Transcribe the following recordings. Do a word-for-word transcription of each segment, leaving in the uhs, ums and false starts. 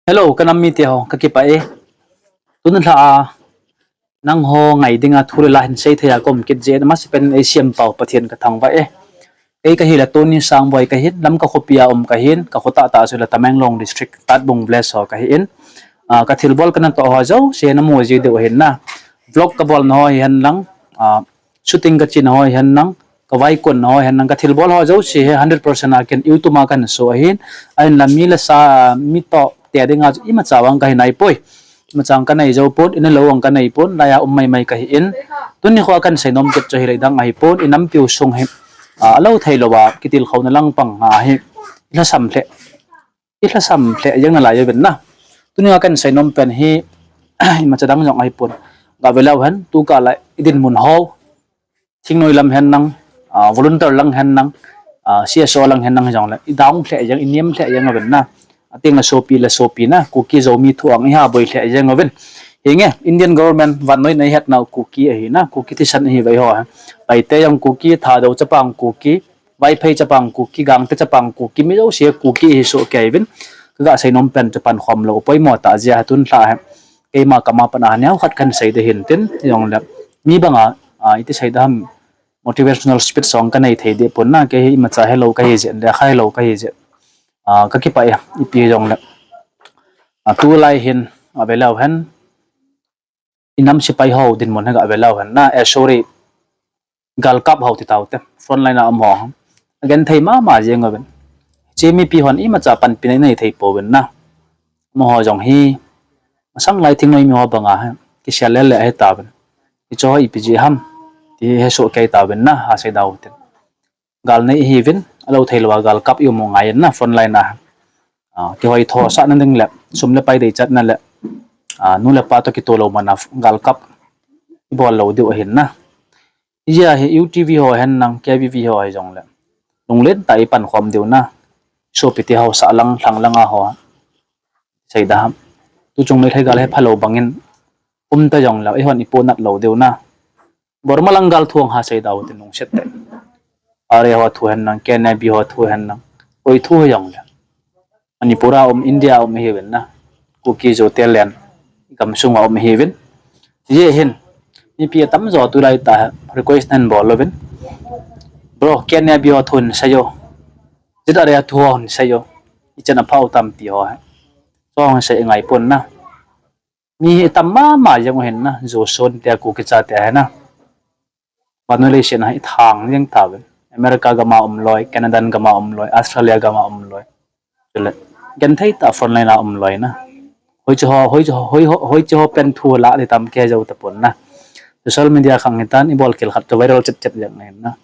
Hello, ka nam mite ho, ka kipah e. Tun lha a, nangho ngai dinga thu le la hin sei thei a ka um kit jeh in, amasapen in eisem pau Pathen ka thangvah e. Kei kahi le Tony Sangboi kahin, Lamka khopi a um kahin, ka kho tahtah chu le Tamenglong District, Tatbung Village ho kahin. Ah, ka thilbol ka natoh ho jouse namu ji diu ahin na. Vlog ka bolna ho hihen lang, ah, shooting ka chena ho hihen lang, ka vaikonna ho hihen lang, ka thilbol ho jouse hi hundred percent a ken YouTube a kahin show ahin, ahinla mi le sa, mi toh te dinga chu imacha vang kahi naipoi. Imacha vang kanei jou pon, in le lou vang kanei pon, laiya um maimai kahin. Tuni kho a kahin seinom kit chu hilai dang ahipon, i nampiu sung hi, ah, alou thei louva, kitilkhouna lang pang ahi, i lhasam lheh, i lhasam lheh jeng nalai uvin na. Tuni a kahin seinom pen hi, imacha dang jong ahipon. Gah ve leu hen, tu kah lai, i dinmun ho, thingnoi lam hen lang, ah, volunteer lang hen lang, ah, C S O lang hen lang hijongle, i dang lheh jeng, i nem lheh jeng uvin na. Ateng le sopi le sopi na, Kuki Zomi thu ang iha boi lheh jeng uvin. Hinge, Indian government vannoiya ihetnau Kuki ahi na, Kuki thisan ahi ve eiho. Paite jong Kuki, Thadou chapang Kuki, Vaiphei chapang Kuki, Gangte chapang Kuki, mi jouse Kuki hi soh kei uvin. Ka gah seinom pen chu pankhom lou poimo tah jeh a tun lha hi, keima kama pat a neokhat kahin sei ding ahin tin, hijongle mi banga, ah, iti sei ding ham, motivational speech jong kanei thei deh pon na, kei hi imacha helou kahi jeh, lekha helou kahi jeh. Ah, ka kipah e, ipi jongle. Ah, tulai hin, ah, ve leu hen, i nam sepai ho dinmun hi gah ve leu hen na, eh, sorry, galkap ho ti taute, frontline a um ho. Agenthei mama jeng uvin. Hiche mipi hon imacha panpina inei thei pouvin na. Amaho jong hi, masang lai thingnoi mi ho banga hi, kisel lele ahi tauvin. Hicheho ipi jeh ham, ti hi hesoh kei tauvin na, ha sei dau tin. Gal nei ihiuvin, alou thei louva galkap i um u ngai in na, frontline a. Ah, kihoi thosahna ding le, sum le pai deichatna le, ah, nu le pa toh kitoh lou mana galkap i bol lou diu ahin na. Hijeh a hi U T V ho hen lang, K V V ho hijongle, lunglen tah a i pankhom diu na. Sopite haosa lang, lhang langa ho, sei ding ham, tuchung Meitei gal hi phalou bangin um ta jongle, eihon i pohnat lou diu na. Burma lang gal thu ang ha sei dau tin, lungset tah in. R A ho thu hen lang, K N A B ho thu hen lang, koi thu hijongle, Manipur a um, India a um ihiuvin na, Kuki Zo te len, gamsung a um ihiuvin. Hijeh hin, mipi atamjo tulai tah request nahin bol uvin, bro, K N A B ho thu hin sei o, Z R A thu ho hin sei o, ichan aphau tam ti ho hi, chu hung sei ngai pon na. Mi hi tam mama jeng u ahin na, Zo son te, Kuki chate ahi na. Vannoi leiset a hi thang jeng tauvin, America gam a um loi, Canada gam a um loi, Australia gam a um loi, chule genthei tah frontline a um loi na. Hoiche ho, hoiche ho, hoi, hoiche ho pen thu lah ti tam kei jou tapon na. Social media khang hitan, i bolkhel khat chu viral chet chet jeng ahin na.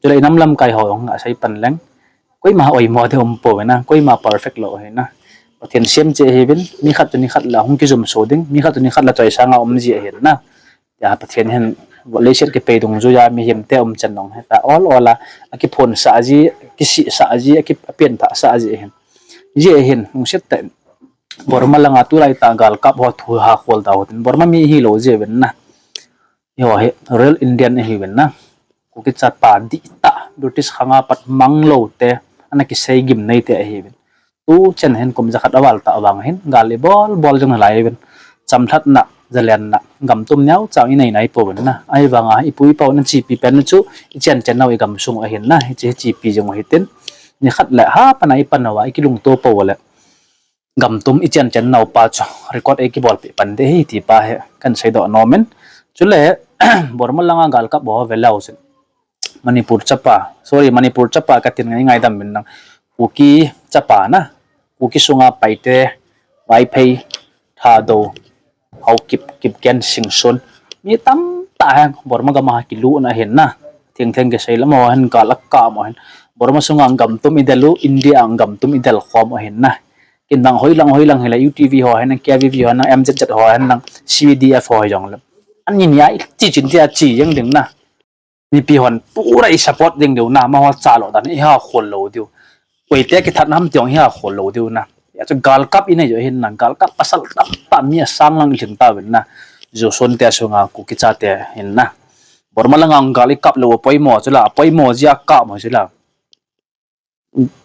Chule i nam lamkai ho jong asei pan leng, koima oimo ding um pouve na, koima perfect lou ahi na. Pathen sem cheh ahiuvin, nikhat chu nikhat le hung kijumso ding, nikhat chu nikhat le choisang a um ji ahin na. Tia Pathen hin leiset kipei dungjuia mihemte umchan jong hita ol ol a, akiphonsah ji, akisihsah ji, aki, apenthahsah ji ahin. Hijeh hin, lungset tah in, Burma langa tulai tah galkap ho thu ha khol tau hitin, Burma mi hilou ji uvin na. Eiho hi real Indian ihiuvin na. Kuki chapa dihtah, British khanga pat manglou te, ana kisei gimnei te ahiuvin. Tuchan hin kum jakhat aval tah vang hin, gal ibol bol jong nalai uvin. Chamlhatna, jalenna, gamtum neocha inei nai pouvin na. Ahivanga ipu ipa hon achepi pen chu, ichen chen nau igamsung ahin na, hiche hi chepi jong u hitin. Nikhat le hapan a ipan uva, ikilungto pou le, gamtum ichen chen naupa chu record eikibolpeh pan ding ahi ti pa hi kahin seidoh nomin. Chule, Burma langa galkap ho veleu chun, Manipur chapa, sorry, Manipur chapa katin ngai ngaidam in lang, Kuki chapa na, Kuki sunga Paite, Vaiphei, Thadou, Haokip, Kipgen, Singson, mi tamtah hi Burma gam a kilutna ahin na. Thengtheng kisei lam ho hin gal akap u ahin, Burma sunga gamtum idel u, India a gamtum idel khom u ahin na. Kin bang hoilang hoilang hile U T V ho hin, K V V ho hin, M Z Z ho hin lang, C D F ho hijongle, ani nia ichi chin tia chi jeng ding na. Mipi hon pura isupport ding diu na, amaho chalo dan iha khol lou diu. Koite kithatna ham ti jong iha khol lou diu na. Hijeh chun galkap inei u ahin na, galkap pasal tamtah mi asang lang ilhing tauvin na. Joson te sunga Kuki chate hin na. Burma langa gal ikap lou apoimo chu la, apoimo jeh a kap mo chu la.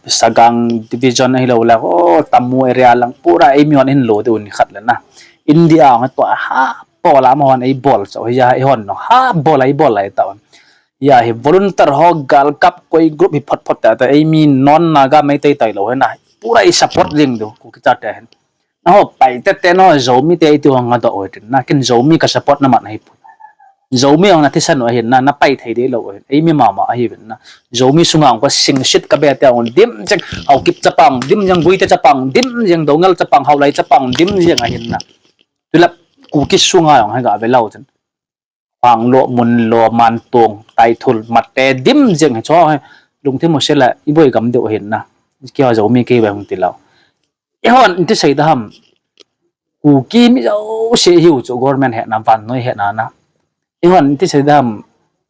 Sagang division ahilou le, oh, Tamu area lang pura eimi hon ahin lo diu nikhat le na. India hon tua ha bol a amahon eibol chau hi a, eihon jong ha bol a eibol lai tau. Hia hi volunteer ho galkap koi group hi phot phot ta ta eimi non Naga Meitei tailou hi na. Pura i support jing diu Kuki chate hin. Naho pai tete naho Zomi te iti hong ngadoh u hitin na, ken Zomi ka support na man ahipoi. Zomi hong na thisan u ahin na, na pai thei deh lou u ahin. Eimi mama ahiuvin na. Zomi sunga hong ka singsit ka be te hong dim jeng, Haokip chapang dim jeng, Guite chapang dim jeng, Doungel chapang, Haolai chapang dim jeng ahin na. Tulai Kuki sunga hong hi ga ve lou chun. Phanglo, Munlo, Mantung, Taithul, Mate, dim jeng hi chu hi lungthim u sela i boi gam diu ahin na. Keiho Zomi kei ve hung ti lou. Eihon iti sei da ham. Kuki mi jouse hiu chu government hetna, vannoi hetna na. Eihon iti sei da ham.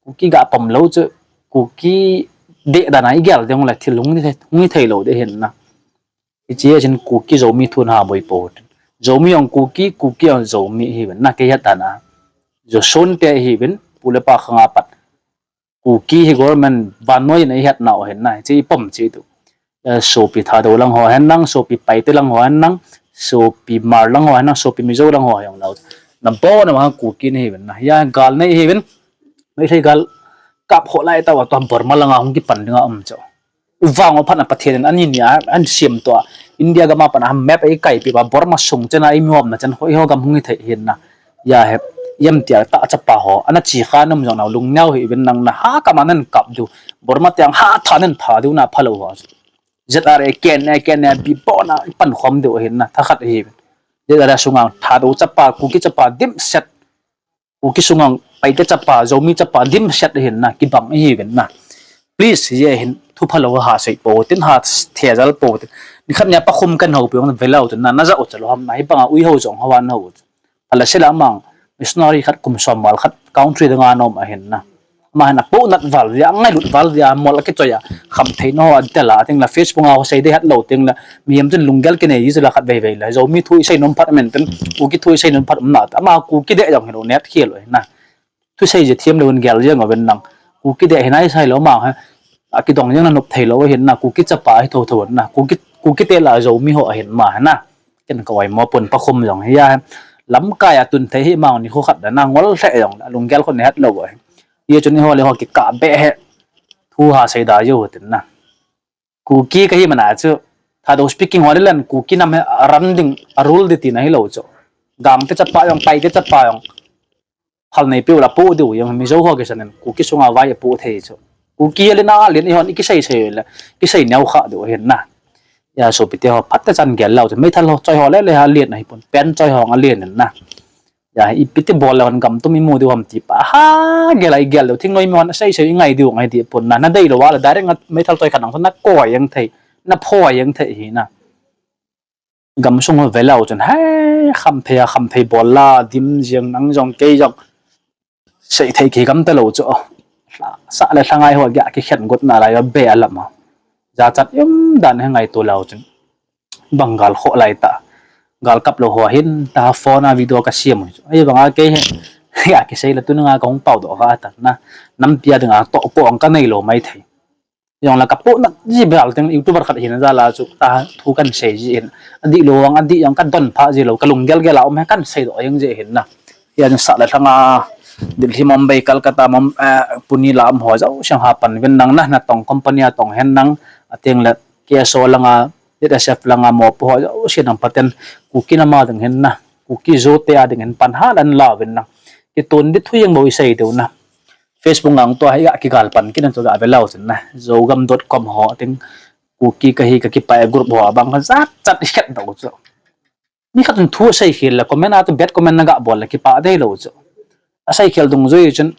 Kuki ga pom lou chu Kuki deh dan a i gel ding le thil hung i thei, hung i thei lou ding ahin na. Hiche a chun Kuki Zomi thu na ha boi pou. Zomi hong Kuki, Kuki hong Zomi hiuvin na kei het dan a. Joson te hiuvin, pu le pa khang a pat. Kuki hi government vannoi in eihetna u ahin na, hiche i pom cheh tu. Eh, sopi Thadou lang ho hen lang, sopi Paite lang ho hen lang, sopi Hmar lang ho hen lang, sopi Mizo lang ho hen lang. Na bon a vang Kuki nahiuvin na. Hia gal nei hiuvin. Meitei gal kap kho lai tau a tua Burma langa hung kipan dinga um chu. Uvang u phat na Pathen in ani nia, an siam tua. India gam a pat na map ei kaipi pa Burma sung chena eimi umna chen ho, eiho gam hung i thei ahin na. Hia hi, iam tia ta chapa ho, ana chi kha nom jong nau lungneo hiuvin nang na ha kama nan kap diu. Burma tiang ha tha nan tha diu na phalou ho. Z R A ken, a ken, a bi po na pan khom diu ahin na, tha khat hiuvin. Z R A sunga Thadou chapa, Kuki chapa, dimset. Kuki sunga Paite chapa, Zomi chapa, dimset ahin na, kibang ahiuvin na. Please, hia hin thu phalou ha sei pou tin, ha thejal pou tin. Nikhat nia pakhum kan houpi u ve lou tin na, na ja u cha lou ham na, hibanga ui hou jong hou an hou. Phala sela mang, missionary khat kum som val khat, country danga nom ahin na. Ama hin apohnat val jeh a, angailut val jeh a, mol akichoi a, khamthei na ho adel a, ating la Facebook a ho sei ding het lou ting la, mihem chun lunggel kinei ji chu la khat vei vei la, Zomi thu i sei nom phat men tin, Kuki thu i sei nom phat um na, ama Kuki deh jong hilou net khel u ahin na. Thusei jeh thiam lou in gel jeng uvin nang. Kuki deh hi nai sai lou ma he. Akidong jeng na nop thei lou ahin na, Kuki chapa hi tho tho na. Kuki, Kuki te la Zomi ho ahin ma he na. Ken ka oimo pon pakhum jong hi a he. Lamkai a tun thei hi ma ni khu khat da na ngol lheh jong la lunggel khu ne het lou ahi. Ye chun ni ho le ho kikah be he. Thu ha sei da jo tin na. Kuki kahi mana chu. Thadou speaking ho le lan Kuki nam he a run ding, a rule ding tina hilou chu. Gangte chapa jong, Paite chapa jong. Phal nei peu la po diu jong Mizo ho kisan in Kuki sunga vai apo thei chu. Kuki le na len ihon i kisei sei le, kisei neo kha diu ahin na. Hia sopi te ho phat te chan gel lou chu. Meithal ho choi ho le le ha len ahi pon. Pen choi ho nga len in na. Hia ipi ti bol le hon gam tum i mu diu ham ti pa. Ha gel ai gel diu. Thingnoi mi hon sei sei i ngai diu ngai ti pon na. Na dei lou a le direct nga meithal choi khat nang na koi jeng thei. Na phoi jeng thei hi na. Gamsung ho ve lou chun, he, khamthei a, khamthei bol la, dim jeng nang jong kei jong. Sei thei kei gam ta lou chu. Sa le lhangai ho ga kikhen got na lai a be a lam a. Jachat um dan he ngaito lou chun. Bang gal kho lai ta. Gal kap lou ho hin, ta phone a video ka siam u chu. Ei bang a kei he. Ga kisei la tun nga ka hung pau doh ka ta na. Nampi a ding a toh ko ang ka nei lou mai thei. Jong la ka pohnat ji bel teng YouTuber khat hin jal a chu ta thu kan sei ji hin. Adih lou ang, adih jong ka don pha ji lou, ka lunggel gel a um he kan sei doh jeng ji hin na. Hia jong sa le lhanga Delhi, Mumbai, Kolkata, Mum-, eh, Pune la um ho jouse ha pan uvin nang na, natong company a tong hen nang, ateng le K S O langa, Z S F langa mopo ho jouse nang paten Kuki nam a ding hin na. Kuki Zo te a ding hin pan ha lan la uvin nang. Kitun di thu jeng bou i sei diu na. Facebook ngang tua hi ga kigal pan kit in chu ga ve lou chun na. Zogam dot com ho ting Kuki kahi ka kipah group ho bang ka jat jat i khet dou chu. Mi khat in thu sei khel le comment a tu bad comment na ga bol le kipah dei lou chu. A sei khel dungjui chun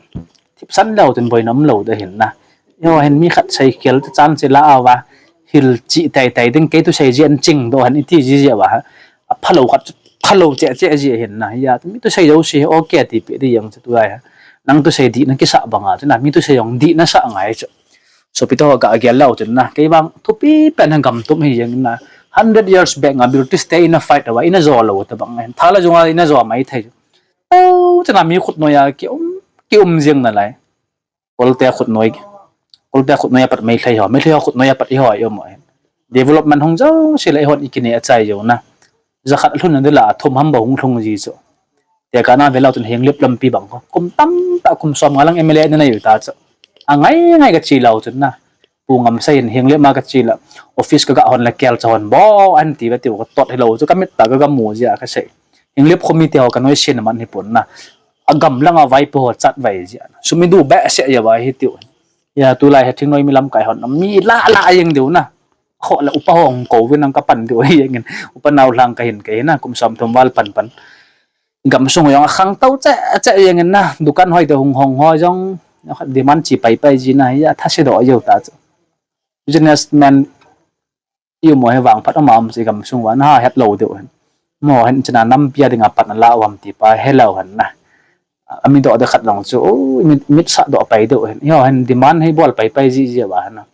thipsan lou chun boina um lou dei hin na. Eiho hin mi khat sei khel te chan che la a va hil chi tai tai ding kei tu sei ji an ching do han i ti ji ji va ha. A phalou khat chu phalou che che ji hin na. Hia mi tu sei jouse okay ti pe di jeng chu tu lai ha. Nang tu sei dihna kisa banga chu na, mi tu sei jong dihna sa ngai chu. Sopi te ho ga gel lou chun na, kei vang thupi pen a gam tum hi jeng na. Hundred years back nga British te in a fight a va, in a jo lou ta bang ngai. Thala jong a in a jo mai thei. Au, chana mi khutnoi a ki um, ki um jeng na lai. Kol te khutnoi. Kolte khut noi a pat Meitei ho, Meitei ho khut noi a pat eiho i um u ahin. Development hung jouse le eihon i kineh a chai jou na. Jakhat lhun na ding la athum ham bou hung lhung ji chu. Tekah na ve leu chun Henglep lampi bang ho, kum tamtah kum som nga lang M L A na nei u ta chu. Angai ngai ka chi leu chun na, Pu Ngamsei hin Henglep ma ka chi la, office ka ga hon le kelcha hon bou ahin ti ve tiu ka tot hilou chu, ka mit tah a ka ga mu jia ka sei. Henglep khomi te ho ka noise na man hi pon na. Agam langa vaipo ho chatvai jia na. Sum i du behseh jeh a hi tiu. Tulai hi thingnoi mi lamkai hon mi la la jeng diu na. Kho le upa ho hung kou vin ang ka pan diu hi jeng in. Upa nau lhang ka hin ka hi na, kum som thum val pan pan. Gamsung jong akhangtou cheh cheh jeng in na. Dukan hoi te hung hong ho jong demand chi pai pai ji na hi a, thase doh jou ta chu. Businessman i um u hi vangphat um a um chu gamsung uva na ha het lou diu hin. Amaho hin chuna nampi a dinga pan ala u ham ti pa helou hin na. Ami doh de khat jong chu, o, mit, mit sah doh pai diu hin. Eiho hin demand hi bol pai pai ji ji uva hin na.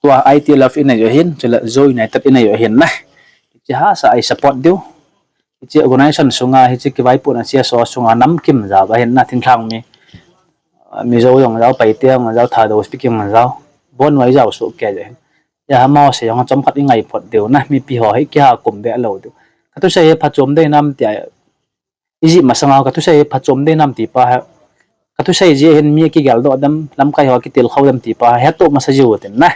Tua I T L F i nei u hin, chule Zo United i nei u hin na. Hiche hahsa a i support diu. Hiche organization sunga, hiche kivaipohna C S O sunga namkim jao ahin na, thinglhang mi. Mizo jong jao, Paite jong jao, Thadou speaking jong jao. Bon vai jao soh kei jeh hin. Amaho sei jong chomkhat i ngai phot diu na, mipi ho hi kiha kum beh lou diu. Ka thusei hi phachom dei nam tia, i jih masanga ka thusei hi phachom dei nam ti pa hi. Ka thusei jeh hin mi kigeldoh dem, lamkai ho kitilkhou dem ti pa hi, hetto masa jiu tin na.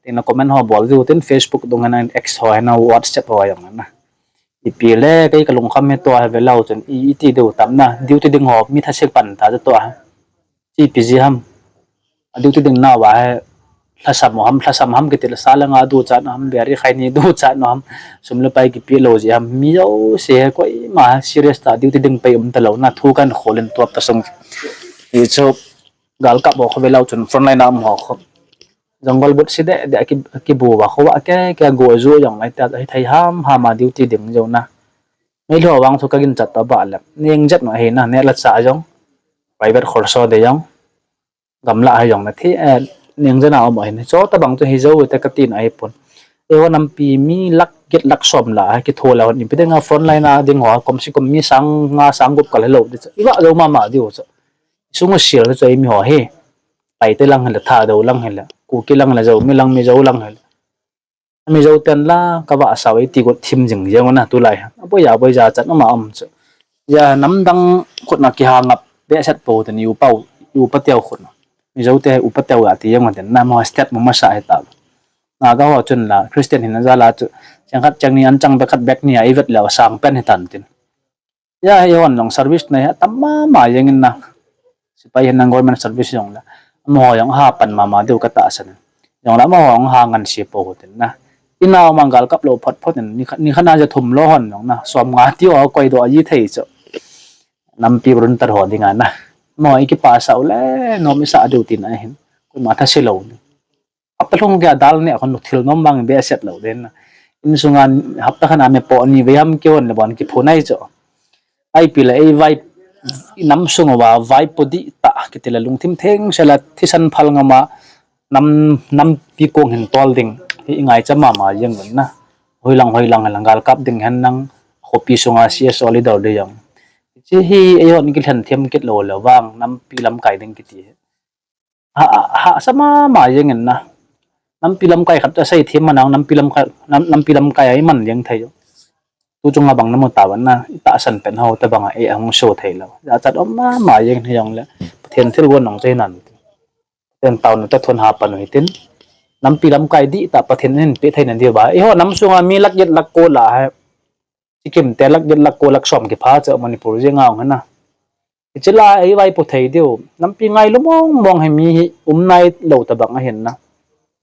Tin na comment ho bol jiu tin, Facebook dung hin, X ho hin, WhatsApp ho jong na. Ipi le kei ka lungkham hi tua hi ve leu chun i, i ti diu tam na, duty ding ho mi thase pan ta chu tua hi. Ipi ji ham. A duty ding nauva hi lhasam u ham, lhasam ham kiti le sa le nga duchat u ham, beri khaini duchat u ham, sum le pai kipe lou jeh ham, mi jouse hi koima serious tah a duty ding pai um talou na, thu kahin khol in tua pa sung. Hichu galkap ho kho ve leu chun frontline a um ho kho. Jungle boot se deh deh a ki, kibu uva kho uva ke, ke go ju jong lai ta hi thei ham ham a duty ding jou na. Meilhei ho vang chu ka ginchat ta bah le, neng jet u ahi na, neh le chah jong, private khorso de jong, gamlah hi jong na thi, eh, neng jet a um u ahi na. Chutobang chu hi jou te ka tina ahi pon. Eiho nampi mi lakh get lakh som lah a kitho leu hon, ipi dinga frontline a ding ho, kom se kom mi sang nga sang gup kal hilou di chu. I vah jou mama diu chu. Sung u sial chu eimi ho hi. Paite lang hile, Thadou lang hile, Kuki lang hile, Zomi lang, Mizo lang hile. Mizo ten la ka vahsau e ti got thim jing jeng u na tulai. Aboi a boi jachat um a um chu. Hijeh a namdang khut na kiha ngap behseh pou ten, i upa, i upa teu khut na. Mizo te upa teu a ti jeng u ten na, amaho step mama sa hi ta. Naga ho chun la Christian hina jal a chu, cheng khat cheng ni an chang bek khat bek ni a i vet leu sang pen hitan tin. Hijeh a eihon jong service nei hi atam mama jeng in na. Sepai hin nang government service jong le, amaho jong aha pan mama diu ka tahsan in. Jong le amaho jong aha ngansi pou tin na. Inao ma galkap lou phot phot in, ni khat, ni khat na ja thum lou hon jong na, som nga tiu a koidoh ji thei chu. Nampi volunteer ho dinga na, amaho i kipasau le nom i sah diu tina ahin. Koima thase lou ni. Hapta lhung kei a dal neh khun thil nom vang behseh lou den na. Insunga hapta khat a me po ni vei ham kihon le bon kiphun ahi chu. Ipi le ei vai, i nam sung uva vaipo dihtah kiti le lungthim thengsel a thisan phal ngam a nam, nampi kong hin tol ding hi i ngaicha mama jeng un na. Hoilang hoilang lang galkap ding hen lang, khopi sunga C S O leader le jong. Hiche hi eihon kilhen them kit lou le vang nampi lamkai ding kiti hi. Ha, ha, hahsa mama jeng in na. Nampi lamkai khat asei them man a, nampi lamkai, nam, nampi lamkai a iman jeng thei u. Tu chunga bang namu tauvin na, i tahsan pen ho tabang a e ahung so thei lou. Jachat um mama jeng hi jong le, Pathen thilgon nong chai nan. Pathen taona tathon ha pan u hitin. Nampi lamkai dihtah Pathen in pe thei nan diu va. Eiho nam sunga mi lakh get lakh ko lah a hi. Sikkim te lakh get lakh ko lakh som kipha chu Manipur jeng a hung hi na. Hiche la hi vaipo thei diu. Nampi ngailu mong mong hi mi hi um nailou tabang ahin na.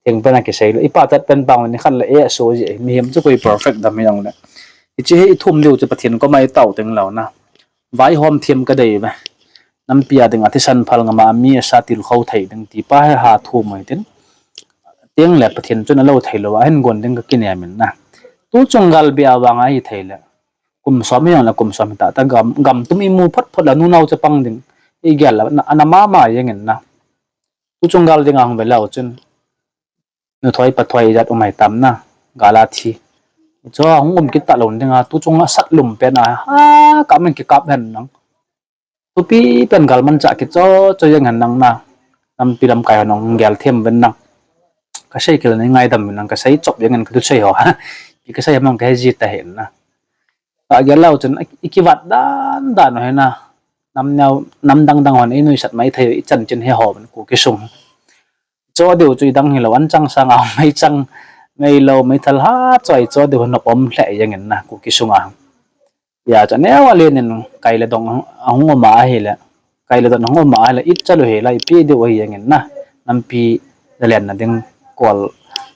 Theng pen a kisei lou. I pachat pen bang ni khat le e so ji. Mihem chu koi perfect dam hi jong le. Hiche hi i thum diu chu Pathen koma i tao teng lou na. Vaihom them ka dei ve. Nampi a dinga thisan phal ngam a mi asa tilkhou thei ding ti pa hi ha thum u hitin. Teng le Pathen chun alou thei lou a hin gon ding ka kinem in na. Tu chung gal bia vang ahi thei le. Kum som hi jong le kum som hi tah tah gam, gam tum i mu phot phot la nu nao chapang ding. I gel la, na, ana mama jeng in na. Tu chung gal ding a hung ve leu chun. Nu thoi pa thoi jat um ahi tam na. Gal a thi. Chu hung um kit talou ding a, tu chung a sat lum pen a. Ha, ka min kikap hen nang. Thupi pen gal manchah kicho cho jeng hen nang na. Nampi lamkai ho nahung gel them uvin lang. Kasei khel nei ngaidam uvin lang, kasei chop jeng in kathusei ho. Ipi kasei ham kahe ji tahih in na. Agel lou chun ikivat dan dan u hi na. Nam neo, nam dang dang hon einuisat mai thei u ichan chin hi ho uvin Kuki sung. Cho diu chu idang hilou, anchang sanga meichang, meilou, meithal hat choi cho diu nop um lheh jeng in na Kuki sunga. Hijeh chun aneo alen in kai le dong ahung um ahile, kai le don ahung um ahile, ichal u hila ipi diu ahi jeng in na. Nampi jalenna ding kol,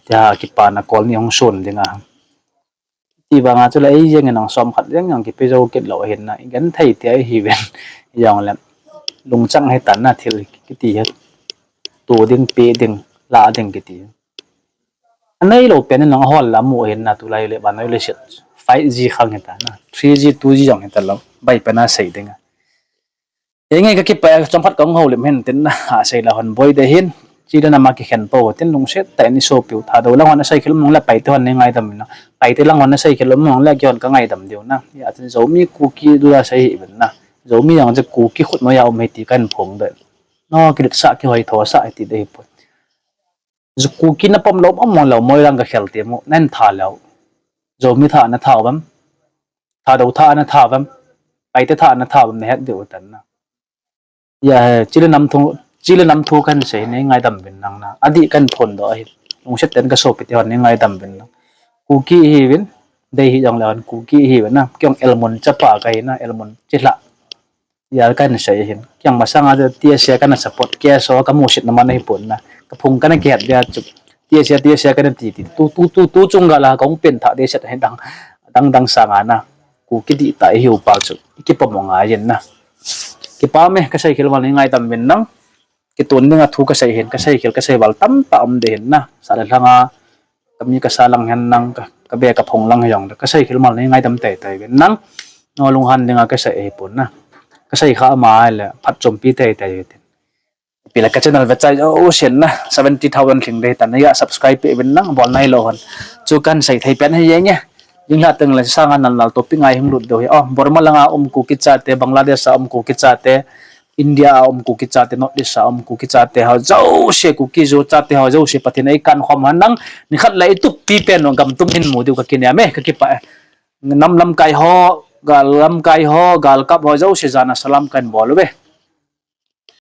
tia kipana kol ni hung sun dinga. Ti vanga chule ei jeng in ang som khat jeng jong kipe jou kit lou ahin na, igenthei tia ihiuvin. Hijongle lungchang hitan na thil kiti hi. Tu ding, pe ding, la ding kiti. Aneilou pen in nang ahol la mu ahin na, tulai le vannoi leiset five G khang hita na, three G, two G jong hita lou, bai pen a sei dinga. Henge kakipah e, chomkhat kahung houlim hin tin na, asei la hon boi de hin. Chule nama kikhen pou tin lungset tah in isopiu Thadou lang hon asei khel um le Paite hon nei ngaidam uvin na. Paite lang hon asei khel um le keihon kangaidam diu na. Hijeh chun Zomi Kuki dula sei hih uvin na. Zomi jong chu Kuki khut noiya um ahi ti kahin phong de. No, kiletsah kihoithosah ahi ti de hipoi. Kuki napom lou um mong lou Moirang kakhel temu, nahin tha leu. Zomi tha natha uvem? Thadou tha natha uvem? Paite tha natha uvem nahet diu tan na. Hijeh chule nam thu, chule nam thu kahin sei, nei ngaidam uvin lang na. Adih kahin phondoh ahi. Lungset tah in kasopite hon nei ngaidam uvin lang. Kuki ihiuvin, dei hih jongle hon Kuki ihiuvin na. Kei jong Elmun chapa kahi na, Elmun chilhah. Hijeh kahin sei ahin. Kei jong masanga chu T S A kana support, K S O kamusit na man ahipon na. Kaphung kana kihet dia chu T S A, T S A kana ti ti. Tu, tu, tu, tu chunggal a kahung pen thah dehset ahi dang, dang dang sanga na. Kuki dihtah ihiu pa chu ikipom u ngai jin na. Kipah e, kasei khel uva nei ngaidam uvin lang. Kitun dinga thu kasei hin, kasei khel kasei val tamtah um de hin na. Sa le lhanga kami kasa lang hen lang, ka, kabe kaphung lang hijongle kasei khel uva nei ngaidam teitei uvin lang. Nalunghan dinga kasei ahipon na. Kasei kha ama le phatchompi teitei utin. Ipi le ka channel vechai jousen na seventy thousand lhing de hitan na, subscribe peh uvin lang, bol nailou hon. Chu kahin sei thei pen hi jenge. Jinglhah tengle sanga nal nal topic ngai hung lut diu hi. O, Burma langa um Kuki chate, Bangladesh a um Kuki chate, India a um Kuki chate, North East a um Kuki chate ho jouse, Kuki Zo chate ho jouse Pathen in eikankhom hen lang, nikhat le itup pi pen u gamtum hin mu diu kakinem e, kakipah e. Nam lamkai ho, gal lamkai ho, galkap ho jouse jana salam kahin bol uve.